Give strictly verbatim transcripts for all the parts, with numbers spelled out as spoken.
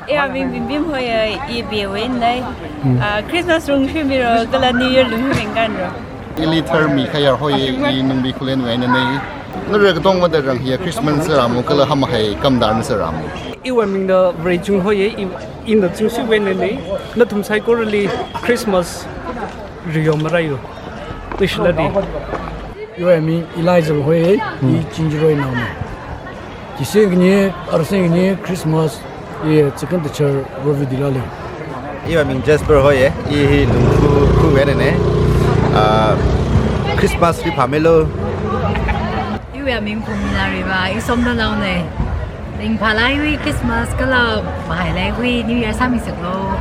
Iwui ming Bimbim hoiye, i B A wui einei. Ah, Christmas rungthuimiro, kala New Year lungthuimingkanro. Ili Tharmi Khayar hoiye, i Nungbi Khullenwui einei. Nara katongmada rang hiya Christmas sārāmo, kala hamahai kamdar na sārāmo. Iwui mingna Vreichung hoiye, i, ina Chungsiwui einei. Nathum saikorali Christmas riyo maraiyo. Tuishiladi. Iwui ming Elijah hoiye, i Chingjiroinaona. Chising khani, arsing khani Christmas, i chicken teacher Rovi Dilale. Iwui ming Jasper hoiye, i hi Lungkhu, Khuwui einei. Ah, Christmas ringphāmeilo. Iwui ming Pumila Riva, i Somdalnaonei. Ringphālaiwui Christmas kala mahailaiwui New Year sāmiseklo.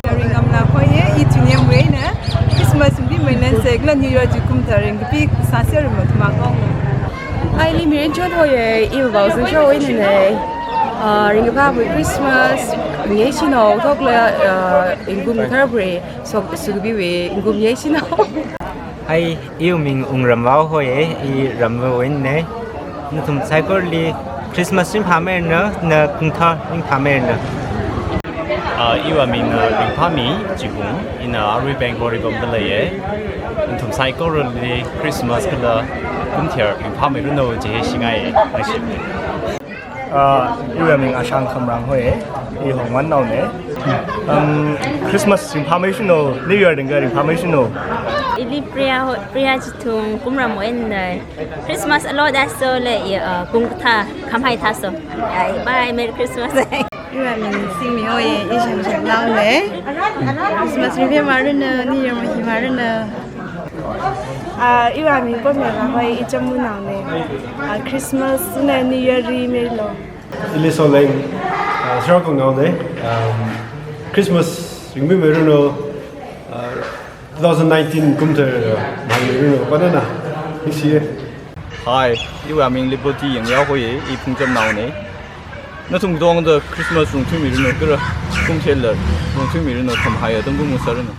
Ringamla hoiye, i Tunyamwui einei. Christmas ringphāmeilansei, kala New Year chi kumthar ringkaphā sāserumlo thumakong. Ili Mirin Chot hoiye, i Vavao Sungsho einei. Ah, ringkaphāwui Christmas, nge shino thokla, ah, ingkum kharpre, sok sukubiwui ingkum nge shino. Hi, iwui ming Ung Ramvao hoiye, i Ramvaowui einei. Nathum saikorali Christmas ringphāmeiranu, na kungthar ringphāmeiranu. Ah, iwui ming, ah, Ringphāmi Chibung, ina R B B Bank Horibamda leiye. Nathum saikorali Christmas kala kumthar ringphāmeiranu jihe shingai, ashi. Ah, iwui ming Ashang Khamrang hoiye, i Hongwannaonei. Um, Christmas ringphāmeishino, New Year dingga ringphāmeishino. Ili Priya ho, Priya Chithung Kumramwui einei. Christmas alo daso le, i, uh, kungthar, khamhai thaso. Ai, bye, Merry Christmas. Iwui ming Singmi hoiye, i Shangshangnaonei. Christmas ringphāmeiranu, New Year mahimeiranu. Ah, iwui ming Pomela hoiye, i Chamunaonei. Ah, Christmas na New Year rimeilo. Ili Soleng, ah, Sarawaknaonei. Um, Christmas ringphāmeiranu, ah, two thousand nineteen kumthar, ah, mahimeiranu, panana. Ningshiye. Hi, iwui ming Liberty Yangyao hoiye, i Phungchamnaonei. Nathum katongda Christmas rungthuimiranu, kala kumtharla rungthuimiranu, khamahai atam pung sāranu.